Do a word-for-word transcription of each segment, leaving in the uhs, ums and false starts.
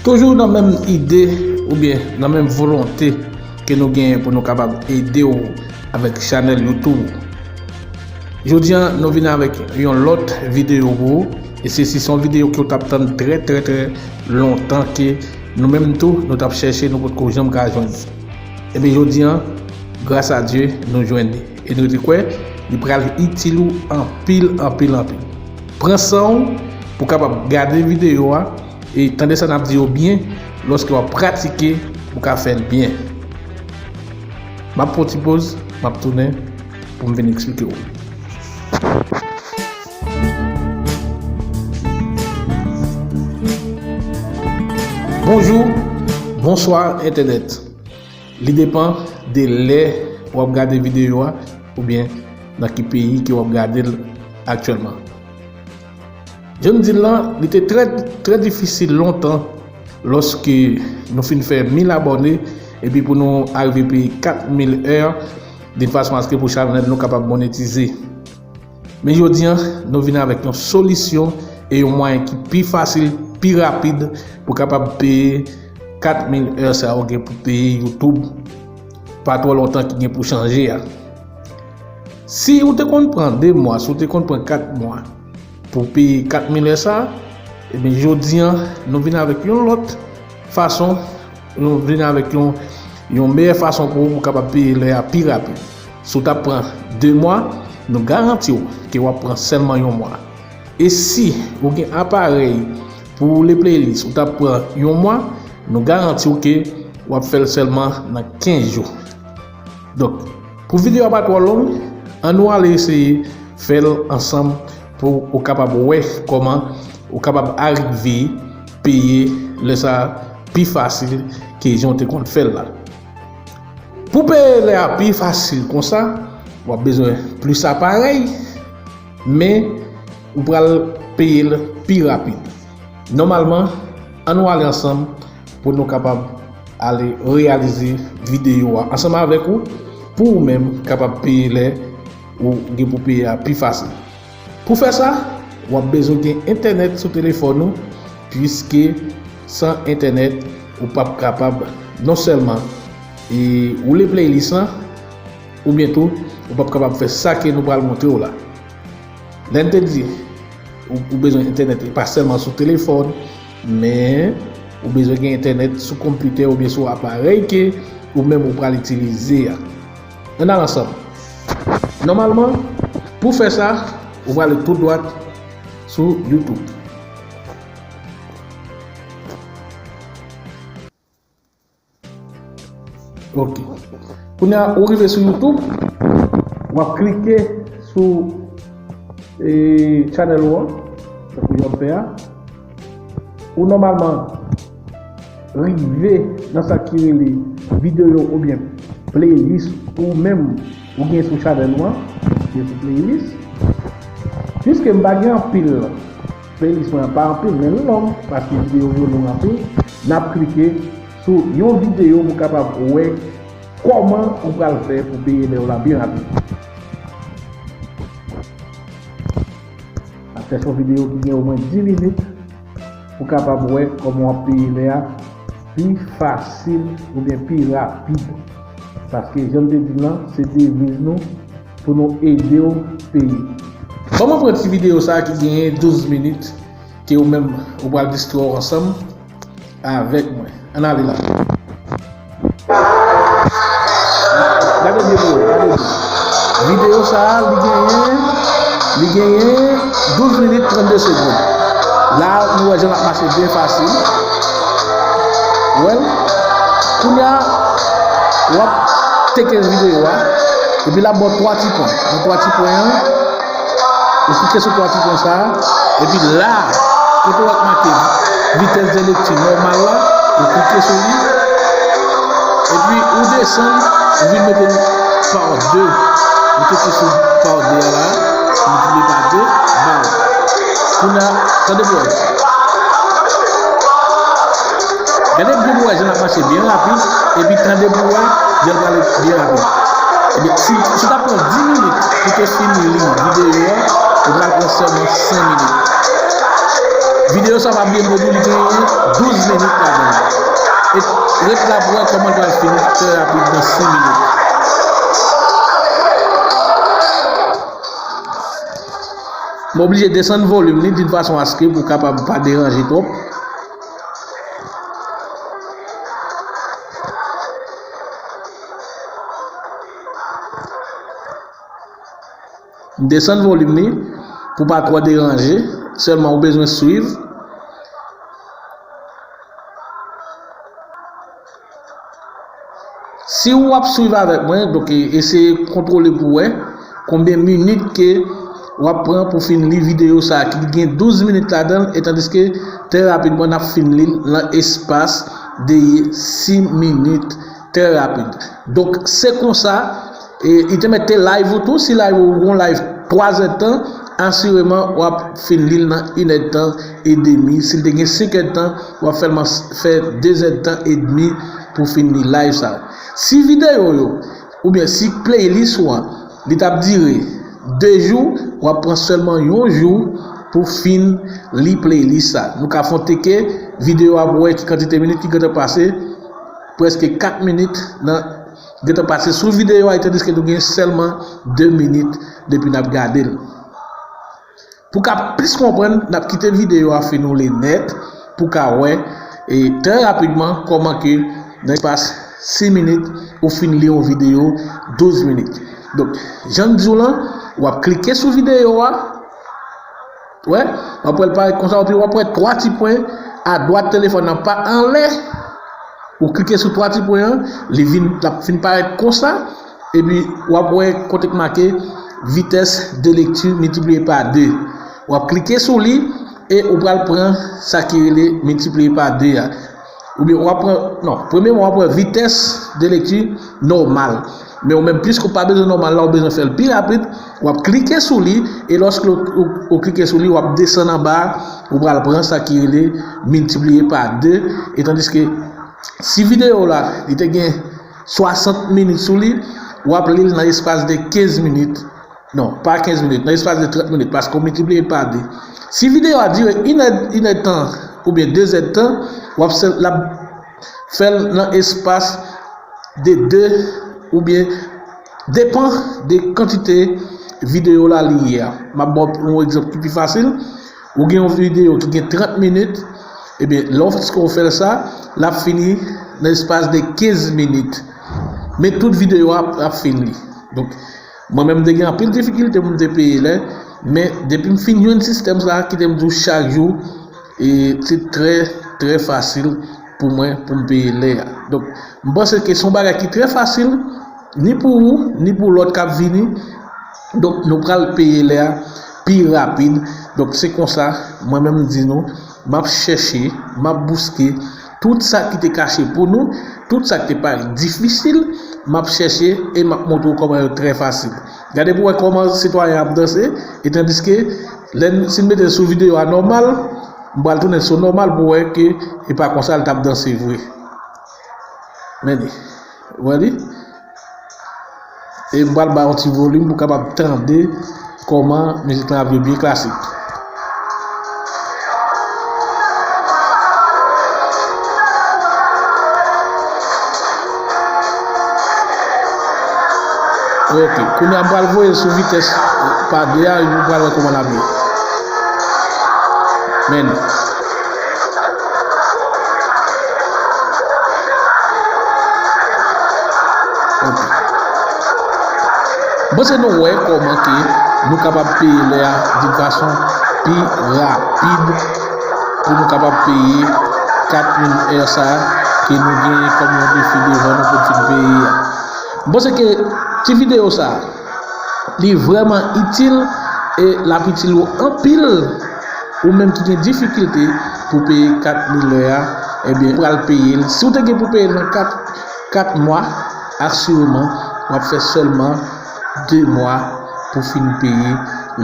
Toujou nan menm ide oubyen nan menm volonte ke nou genyen pou nou kapab ede w avèk chanèl YouTube ou. Jodi a, nou vin avèk yon lòt videyo pou ou, e se si se yon videyo ke w t ap tann trè, trè, trè lontan ke nou menm tou, nou t ap chèche, nou potko janm ka jwenn. Ebyen, jodi a, gras a Dye, nou jwenn li. E nou te kwè, li pral itil ou anpil, anpil, anpil. Pran san w pou w kapab gade videyo a, e tande sa n ap di yo byen, lòske w ap pratike, ou ka fè l byen. M ap pran ti poz, m ap tounen pou m vin eksplike w. Bonjou, bonswa entènèt. Li depan de lè w ap gade videyo a oubyen nan ki peyi ke w ap gade l aktyèlman. Jan m di l lan, li te trè, trè difisil lontan lòske nou fin fè mil abòne epi pou nou arive peye kat mil è, de fason aske pou chanèl nou kapab monetize. Men jodi a, nou vin avèk yon solisyon e yon mwayen ki pi fasil, pi rapid pou kapab peye kat mil è sa yo gen pou peye YouTube pa twò lontan ki gen pou chanje a. Si ou te konn pran de mwa, si ou te konn pran kat mwa pou peye kat mil è sa, ebyen jodi a, nou vin avèk yon lòt fason, nou vin avèk yon, yon meyè fason pou ou kapab peye lè a pi rapid. Si w t ap pran de mwa, nou garanti w ke w ap pran sèlman yon mwa. E si ou gen aparèy pou woule playlist, ou t ap pran yon mwa, nou garanti w ke w ap fè l sèlman nan kenz jou. Donk, pou videyo a pa twò long, ann nou ale eseye fè l ansanm pou ou kapab wè kòman ou kapab arive peye lè sa pi fasil ke jan w te konn fè l la. Pou peye lè a pi fasil konsa, w ap bezwen plis aparèy, men ou pral peye l pi rapid. Nòmalman, ann nou ale ansanm pou nou kapab ale reyalize videyo a ansanm avèk ou, pou ou menm kapab peye lè ou gen pou peye a pi fasil. Pou fè sa, w ap bezwen gen entènèt sou telefòn ou, piske san entènèt, ou p ap kapab non sèlman e woule playlist lan, oubyen tou, ou p ap kapab fè sa ke nou pral montre w la. Lè n te di, ou, ou bezwen entènèt, e pa sèlman sou telefòn, men ou bezwen gen entènèt sou konpitè oubyen sou aparèy ke ou menm ou pral itilize a. Ann al ansanm. Nòmalman, pou fè sa, ou prale tou dwat sou YouTube. Ok. Kounye a, ou rive sou YouTube, w ap klike sou, e, channel ou an, tankou jan m fè a. Ou nòmalman rive nan sa ki rele videyo oubyen playlist ou menm ou gen sou channel ou an, ou gen sou playlist. Piske m pa gen anpil playlist mwen an pa anpil, men l long, paske videyo yo long anpil. N ap klike sou yon videyo pou kapab wè kòman ou pral fè pou peye lè w la byen rapid. N ap chèche yon videyo ki gen omwen dis minit pou kapab wè kòman w ap peye lè a pi fasil oubyen pi rapid. Paske, jan m te di l lan, se deviz nou pou nou ede w peye. Ban mwen pran ti videyo sa a ki genyen douz minit, ke ou menm ou pral distrè w ansanm avèk mwen. Ann ale la. Gade byen pou wè, gade byen. Videyo sa a, li genyen, li genyen douz minit trannde segonn. La, nou wè jan l ap mache byen fasil. Ou wè l? Kounye a, w ap teke videyo a, epi l ap ba w twa ti pwen. Nan twa ti pwen an, ou klike sou twa ti pwen sa a, epi la, kote w ap make vitès de lekti nòmal la, ou klike sou li, epi ou desann, ou vin mete l pa de. Ou klike sou pa de a la, miltipliye pa de, ba w. Kounye a, tande pou wè. Gade byen pou wè jan l ap mache byen rapid, epi tande pou wè jan l prale byen rapid. Ebyen, si, si w ta pran dis minit pou te fini li videyo a, ou pral pran sèlman senk minit. Videyo sa, pa bliye m di w, li gen douz minit ladan l. E ret la pou wè kòman l pral fini trè rapid nan sis minit. M oblije desann volim li d'une façon à ce que pou kapab pa deranje twòp. M desann volim li pou pa twò deranje, sèlman ou bezwen swiv. Si w ap swiv avèk mwen, donk, e, eseye kontwole pou wè konbyen minit ke w ap pran pou fin li videyo sa a, ki gen douz minit ladan l, e tandiske trè rapidman n ap fin li l nan espas de sis minit, trè rapid. Donk, se konsa, e, li te mèt te live ou tou, si live ou gon live twa zèdtan, asireman w ap fin li l nan inèdtan e demi. Si l te gen senk èdtan, w ap sèlman fè de zèdtan e demi pou fin li live sa. Si videyo yo, oubyen si playlist ou an, li t ap dire de jou, w ap pran sèlman yon jou pou fin li playlist sa. Nou ka fè yon teke videyo a pou wè ki kantite minit ki gentan pase, prèske kat minit nan gentan pase sou videyo a, tandiske nou gen sèlman de minit depi n ap gade l. Pou ka plis konprann, n ap kite videyo a fin woule nèt pou ka wè, e, trè rapidman kòman ke nan espas sis minit ou fin li yon videyo douz minit. Donk, jan m di w lan, w ap klike sou videyo a, wè, w ap wè l parèt konsa, epi w ap wè twa ti pwen adwat telefòn nan pa anlè. Ou klike sou twa ti pwen an, li vin, l ap fin parèt konsa, epi w ap wè kote k make vitès de lekti miltipliye pa de. W ap klike sou li e ou pral pran sa ki rele miltipliye pa de a. Oubyen w ap pran, non, premyèman w ap pran vitès de lekti nòmal. Men ou menm, piske w pa bezwen nòmal la, ou bezwen fè l pi rapid, w ap klike sou li, e lòske ou, ou, ou klike sou li, w ap desann anba a, ou pral pran sa ki rele miltipliye pa de, e tandiske si videyo la, li te gen swasant minit sou li, w ap li l nan espas de kenz minit. Non, pa kenz minit, nan espas de trant minit, paske w miltipliye l pa de. Si videyo a dire inè, inèdtan oubyen de zèdtan, w ap sèl, l ap fè l nan espas de de oubyen depan de kantite videyo la li ye a. M ap ba w yon egzanp ki pi fasil. Ou gen yon videyo ki gen trant minit, ebyen, lè w fè, w fè l sa, l ap fini nan espas de kenz minit. Men tout videyo a ap, ap fin li. Donk, mwen menm, m te gen anpil difikilte pou m te peye lè, men depi m fin jwenn sistèm sa a, kite m di w chak jou, e se trè, trè fasil pou mwen pou m peye lè a. Donk, m panse ke se yon bagay ki trè fasil, ni pou ou, ni pou lòt k ap vini. Donk, nou pral peye lè a pi rapid. Donk, se konsa, mwen menm, m di nou, m ap chèche, m ap bouske tout sa ki te kache pou nou, tout sa ki te parèt difisil, m ap chèche e m ap montre w kòman yo trè fasil. Gade pou w wè kòman sitwayen ap danse, e tandiske, lè n, si n mete l sou videyo a nòmal, m pral tounen l sou nòmal pou w wè ke e pa konsa l t ap danse vre. Men li, ou wè li? E m pral ba yon ti volim pou w kapab tande kòman mizik lan ap jwe byen klasik. Ok, kounye a m pral voye l sou vitès pa de a, epi w pral wè kòman l ap ye. Men li. Ok. M panse nou wè kòman ke nou kapab peye lè a d'une façon pi rapid pou nou kapab peye kat mil è sa a ke nou genyen kòm yon defi devan nou pou n fin peye a. M panse ke ti videyo sa a, li vrèman itil e l ap itil ou anpil, ou menm ki gen difikilte pou peye kat mil è a, ebyen, ou pral peye l. Si w te gen pou peye l nan kat, kat mwa, asireman, w ap fè sèlman de mwa pou fin peye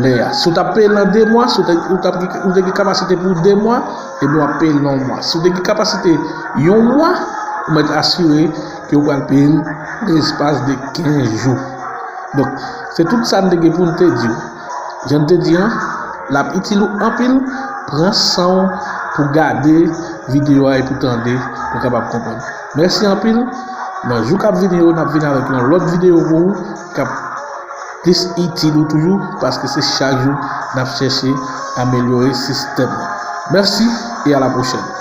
lè a. Si w t ap peye l nan de mwa, si w te, ou t ap, ou te gen kapasite pou de mwa, ebyen, w ap peye l nan yon mwa. Si w te gen kapasite yon mwa, ou mèt asire ke w pral peye l nan espas de kenz jou. Donk, se tout sa n te gen pou n te di w. Jan n te di an, l ap itil ou anpil. Pran san w pou gade videyo a epi tande pou w kapab konprann. Mèsi anpil. Nan jou k ap vini yo, n ap vin avèk yon lòt videyo pou ou k ap plis itil ou toujou, paske se chak jou n ap chèche amelyore sistèm nan. Mèsi e a la pwochèn.